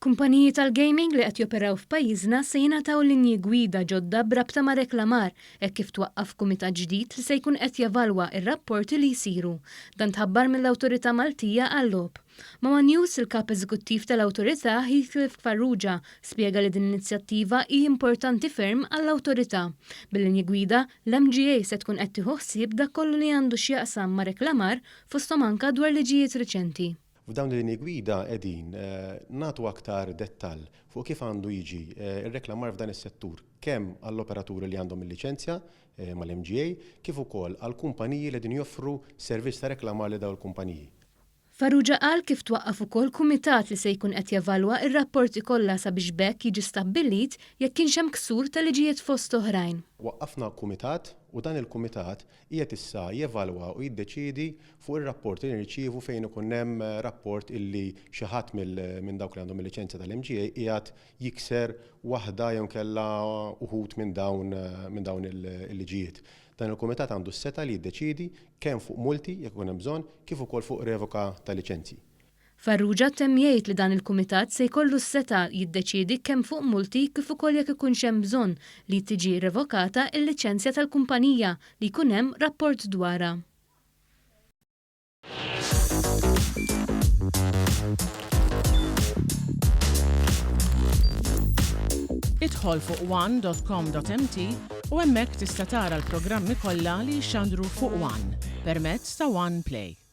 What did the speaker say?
Kumpaniji tal-gaming li qed joperaw f'pajjiżna se jingħataw linji gwida ġodda b'rabta ma' reklamar hekk kif twaqqaf kumitat ġdid li se jkun qed jevalwa r-rapporti li jsiru. Dan tħabbar mill-Awtorità Maltija għal-Logħob. Ma' one News, il-Kap Eżekuttiv tal-Awtorità, Heathcliff Farrugia, spjega li din l-inizjattiva hi importanti ferm għall-Awtorità. Bil-linji gwida, l-MGA se tkun qed tieħu ħsieb dak kollu li għandu x'jaqsam ma' reklamar fosthom anke dwar liġijiet riċenti. F'dawn il-linji gwida qegħdin nagħtu aktar dettall fuq kif għandu jiġi r-reklamar f'dan is-settur, kemm għall-operaturi li għandhom il-liċenzja mal-MGA kif ukoll għall-kumpaniji li qegħdin joffru servizz ta' reklamar lil dawn il-kumpaniji. Farrugia qal kif twaqqaf ukoll kumitat li se jkun qed jevalwa r-rapporti kollha sabiex b'hekk jiġi stabbilit jekk kienx hemm ksur ta' liġijiet fost oħrajn. Waqqafna kumitat u dan il-kumitat qiegħed issa jevalwa u jiddeċiedi fuq ir-rapporti li nirċievu fejn ikun hemm rapport illi xi ħadd minn dawk li għandhom il-liċenzja tal-MGA qiegħed jikser waħda jew inkella uħud minn dawn minn dawn il-liġijiet. Dan il-kumitat għandu s-setgħa li jiddeċiedi kemm fuq multi jekk ikun hemm bżonn kif ukoll fuq revoka ta' liċenzji. Farrugia temm jgħid li dan il-kumitat se jkollu s-setgħa jiddeċiedi kemm fuq multi kif ukoll jekk ikunx hemm bżonn li tiġi revokata l-liċenzja tal-kumpanija li jkun hemm rapport dwarha. Idħol fuq one.com.mt u hemmhekk tista' tara l-programmi kollha li jixxandru fuq One permezz ta' One Play.